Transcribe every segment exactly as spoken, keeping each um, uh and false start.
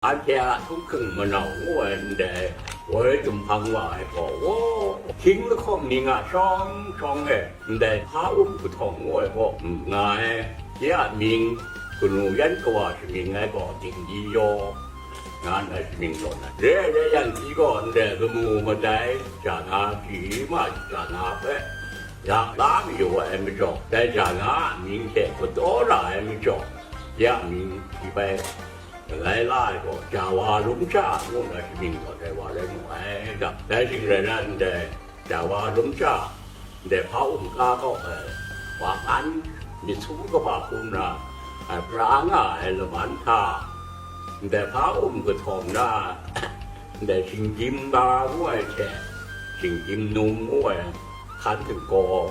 Anhte a htunghking manau ngu ai ndai woi dumhpang wa ai gaw, hkying lahkawng ning a shawng shawng e ndai hpa um kahtawng ngu ai gaw n nga ai. Ya a mying, kanu yan kawa shamying ai gaw Dingli Yaw, nga nna shamying tawn ai. Re ai rai yang, shi gaw ndai lamu madai ja na, shi ma ja na hpe, ya la mayu ai majaw, dai ja na a mying hte kataw ra ai majaw, ya mying shi bai galai la ai gaw, Jawa Lum Sha ngu nna shamying tawn ai wa rai mu ai. Dai shing rai na ndai, Jawa Lum Sha, ndai hpa um ka kau ai, wa an myit su kaba hkrum na, ai, pra nga ai laman hta, ndai hpa um kahtawng na, ndai shinggyim ga ngu ai hte, shinggyim num ngu ai hkan htinggaw,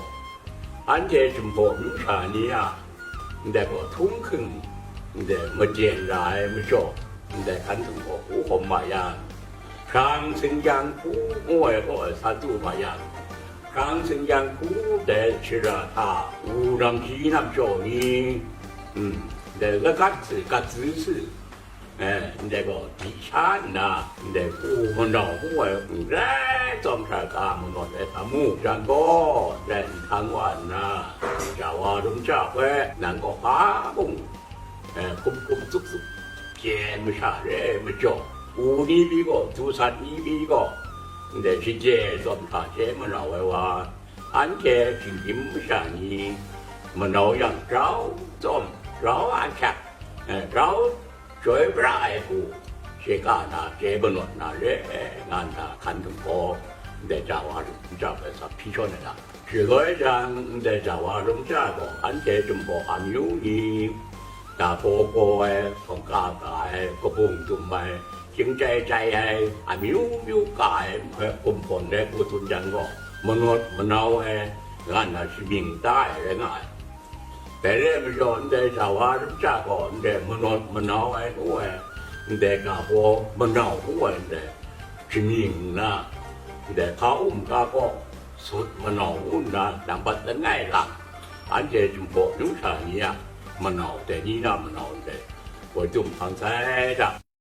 anhte Jinghpaw myu sha ni a, ndai gaw htunghking, ndai maden ra ai majaw, ndai hkan htinggaw hku hkawm ma yang, Hkrang Singyang Hku ngu ai gaw sa du ma yang, Hkrang Singyang Hku dai shara hta, wu nam shi nam jaw ni, mm, dai lagat si, gat si si, eh, ndai gaw di sha nna, ndai u manau ngu ai, n rai tsawm hkra ka manawn ai hta mu, jan gaw, dai nhtang wa nna, Jawa Lum Sha hpe, nang gaw hpa mung, eh, hkum hkum tsup tsup chye ai masha re ai majaw, u ni pyi gaw, du sat ni pyi gaw, ndai shachye tsawm hta chye manau ai wa, anhte shinggyim masha ni manau yang, grau tsawm, grau ahkyak, eh, grau joi pra ai hku, sheka na chye manawn na re ai, nga nna hkan htinggaw, ndai Jawa Lum Sha hpe sa hpyi shawn ai ta? Shaloi jang, ndai Jawa Lum Sha gaw anhte Jinghpaw amyu ni, ga baw baw ai, hkawng ka ka ai, kabung dum ai, chying chyai chyai ai, amyu myu ka ai, hpe gumhpawn rai hku tsun jang gaw, manawn manau ai, nga nna shamying da ai rai nga ai. Dai re ai majaw, ndai Jawa Lum Sha gaw ndai manawn manau ai ngu ai, ndai ga baw manau ngu ai, ndai shamying nna, ndai hpa um ka kaw, sut manau ngu nna nambat langai lang, anhte Jinghpaw myu sha ni a manau, dai ni na manau ndai, woi dum hpang sai hta.